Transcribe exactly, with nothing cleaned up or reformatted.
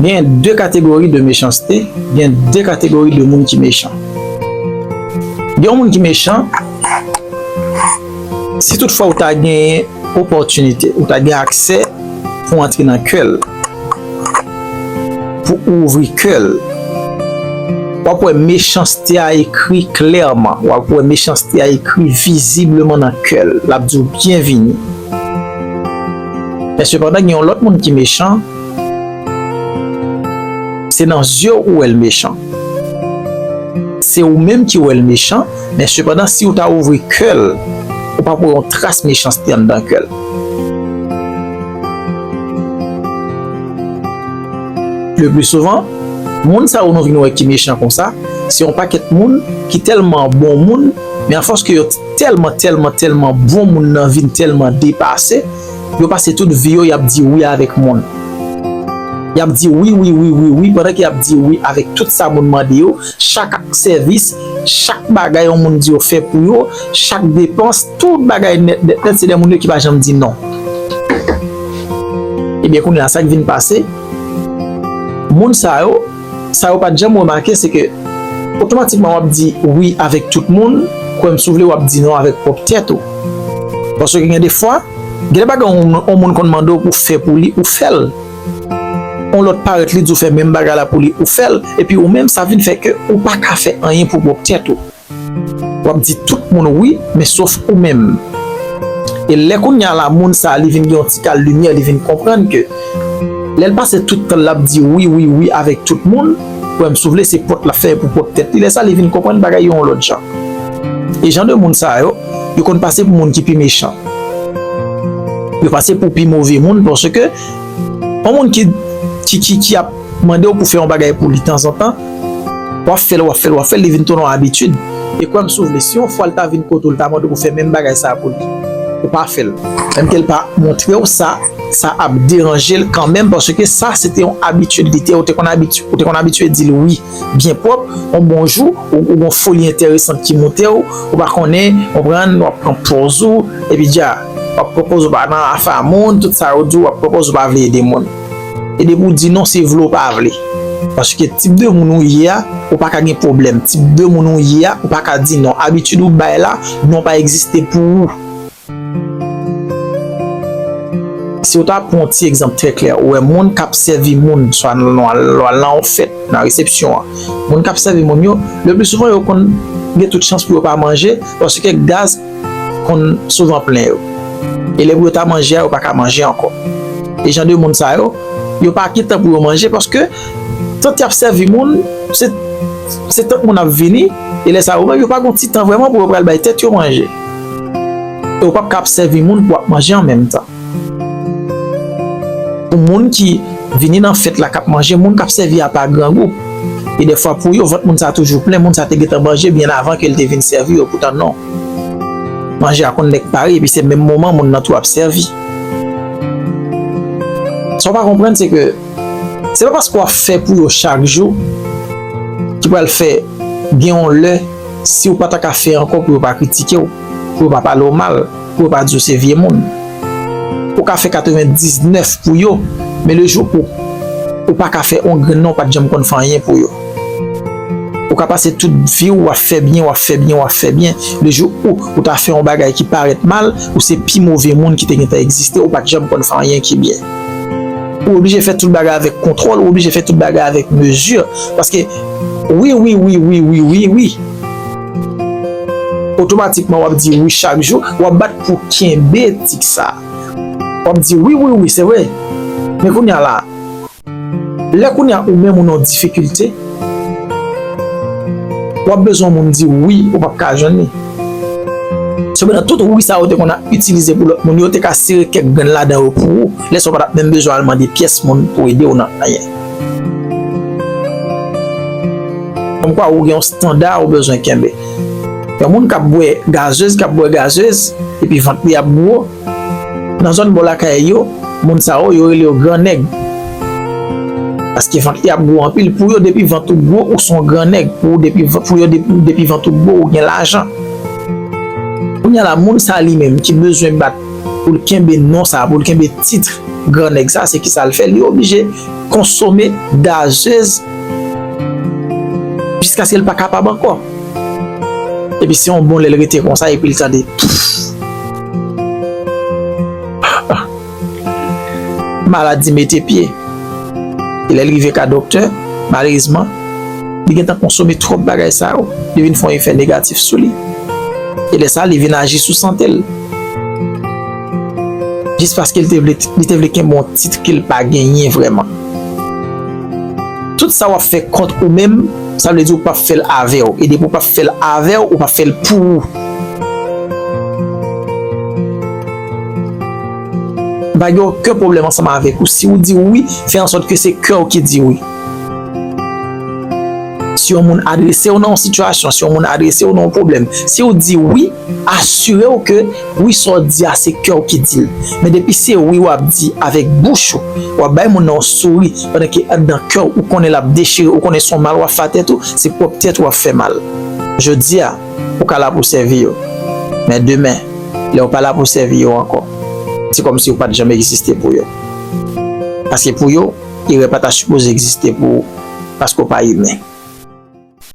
Gen de kategori de mechanste, gen de kategori de moun ki mechan. Gen yon moun ki mechan, si toutfwa ou ta genyen opòtinite, ou ta gen aksè pou antre nan kè l, pou ouvri kè l, w ap wè mechanste a ekri klèman, w ap wè mechanste a ekri vizibleman nan kè l, l ap di w byenvini. Men sepandan, gen yon lòt moun ki mechan, se nan zye w ou wè l mechan. Se ou menm ki wè l mechan, men sepandan, si w ta ouvri kè l, ou p ap wè yon tras mechanste anndan kè l. Le pli souvan, moun sa yo nou vin wè ki mechan konsa, se yon pakèt moun ki tèlman bon moun, men afòs ke yo tèlman, tèlman, tèlman bon moun nan vin tèlman depase, yo pase tout vi yo, y ap di wi avèk moun. Y ap di wi, wi, wi, wi, wi, pandan ke y ap di wi avèk tout sa moun mande yo, chak ak sèvis, chak bagay yon moun di yo fè pou yo, chak depans, tout bagay nèt, nèt, nèt, se de moun yo ki pa janm di non. Ebyen, kounye a, sa k vin pase, moun sa yo, sa yo pa t janm remake, se ke otomatikman w ap di wi avèk tout moun, kwè m si w vle, w ap di non avèk pwòp tèt ou. Paske gen de fwa, gen de bagay yon, yon moun konn mande w pou fè pou li, ou fè l. Yon lòt parèt, li di w fè menm bagay la pou li, ou fè l, epi ou menm, sa vin fè ke ou pa ka fè anyen pou pwòp tèt ou. W ap di tout moun wi, men sof ou menm. E lè kounye a la, moun sa a, li vin gen yon ti kal limyè, li vin konprann ke lè l pase tout tan l ap di wi, wi, wi avèk tout moun, kwè m si w vle, se pwòp l ap fè pou pwòp tèt li. Lè sa, li vin konprann bagay yo yon lòt jan. E jan de moun sa yo, yo konn pase pou moun ki pi mechan. Yo pase pou pi move moun, paske yon moun ki, ki, ki, ki ap mande w pou fè yon bagay pou li tanzantan, w ap fè l, w ap fè l, w ap fè l, li vin tounen yon abitid. E kwè m si w vle, si yon fwa l ta vin kote w, l ta mande w pou fè menm bagay sa a pou li, ou pa fè l. Menm ke l pa montre w sa, sa ap deranje l kanmenm, paske sa, se te yon abitid li te, ou te konn abitye, ou te konn abitye di l wi byen pwòp, yon bon jou, ou, ou gon foli enteresan ki moute w, ou pa konnen, konprann, w ap pran pòz ou, epi dja, w ap pran pòz ou pa nan afè a moun, tout sa yo di w, w ap pran pòz ou pa vle ede moun. E depi w di non, se vle ou pa vle. Paske tip de moun ou ye a, ou pa ka gen pwoblèm. Tip de moun ou ye a, ou pa ka di non. Abitid ou bay la, non pa egziste pou ou. Si w ta pran yon ti egzanp trè klè, ou wè moun k ap sèvi moun, swa nan, nan, nan, nan yon fèt, nan resepsyon an, moun k ap sèvi moun yo, le pli souvan yo konn gen tout chans pou yo pa manje, paske gaz konn souvan plen yo. E lè pou yo ta manje a, yo pa ka manje ankò. E jan de moun sa yo, yo pa gen tan pou yo manje, paske tant y ap sèvi moun, se, se tant moun ap vini, e lè sa yo menm, yo pa gon ti tan vrèman pou yo pral bay tèt yo manje. E ou p ap ka ap sèvi moun pou w ap manje an menm tan. Pou moun ki vini nan fèt la k ap manje, moun k ap sèvi a pa grangou. E dèfwa pou yo, vant moun sa toujou plen, moun sa te gentan manje byen avan ke l te vin sèvi yo, poutan non. Manje a konn nèk pare, epi se menm moman moun nan tou ap sèvi. Sa w pa konprann, se ke se pa paske w ap fè pou yo chak jou ki pral fè gen yon lè, si w pa ta ka fè ankò, pou yo pa kritike w, pou yo pa pale w mal, pou yo pa di w se vye moun. Ou ka fè katrevendiznèf pou yo, men le jou ou, ou pa ka fè yon grenn non, ou pa t janm konn fè anyen pou yo. Ou ka pase tout vi w, w ap fè byen, w ap fè byen, w ap fè byen. Le jou ou, ou ta fè yon bagay ki parèt mal, ou se pi move moun ki te gentan egziste, ou pa t janm konn fè anyen ki byen. Ou oblije fè tout bagay avèk kontwòl, ou oblije fè tout bagay avèk mezi. Paske, wi, wi, wi, wi, wi, wi, wi. Otomatikman, w ap di wi chak jou, w ap bat pou kenbe tik sa. W ap di wi, wi, wi, se vre. Men kounye a la, lè kounye a ou menm ou nan difikilte, w ap bezwen moun di wi, ou p ap ka jwenn li. Sepandan, tout wi sa yo te konn ap itilize pou lòt moun, yo te ka sere kèk grenn ladan yo pou ou, lè sa w pa t ap menm bezwen al mande pyès moun pou ede w nan anyen. Kòmkwa ou gen yon estanda ou bezwen kenbe. Yon moun k ap bwè gazez, k ap bwè gazez, epi vant li ap gwo, nan zòn bò lakay yo, moun sa yo, yo rele yo gran nèg. Paske vant li ap gwo anpil. Pou yo, depi vant ou gwo, ou se yon gran nèg. Pou, depi, pou yo, depi, depi vant ou gwo, ou gen lajan. Kounye a la, moun sa li menm ki bezwen bat pou l kenbe non sa, pou l kenbe tit Gran nèg sa, se kisa l fè? Li oblije konsome dazez jiskaske l pa kapab ankò. Epi se yon bon lè l rete konsa, epi l tande, pouf! Maladi mete pye. E lè l rive ka doktè, malerezman, li gentan konsome twòp bagay sa yo. Li vin fè yon efè negatif sou li. E lè sa, li vin aji sou sante l. Jis paske li te vle, li te vle kenbe yon tit ke l pa genyen vrèman. Tout sa w ap fè kont ou menm, sa vle di ou p ap fè l avè w. E depi ou p ap fè l avè w, ou p ap fè l pou ou. M pa gen okenn pwoblèm ansanm avèk ou. Si ou di wi, fè ansòt ke se kè w ki di wi. Si yon moun adrese w nan yon sitiyasyon, si yon moun adrese w nan yon pwoblèm, si w di wi, asire w ke wi sa w di a se kè w ki di l. Men depi se wi w ap di avèk bouch ou, w ap bay moun nan yon souri, pandan ke anndan kè w, ou konnen l ap dechire, ou konnen se yon mal w ap fè a tèt ou, se pwòp tèt ou w ap fè mal. Jodi a, ou ka la pou w sèvi yo. Men demen, lè w pa la pou w sèvi yo ankò, se kòmsi ou pa t janm egziste pou yo. Paske pou yo, erè pa ta sipoze egziste pou ou, paske w pa imen.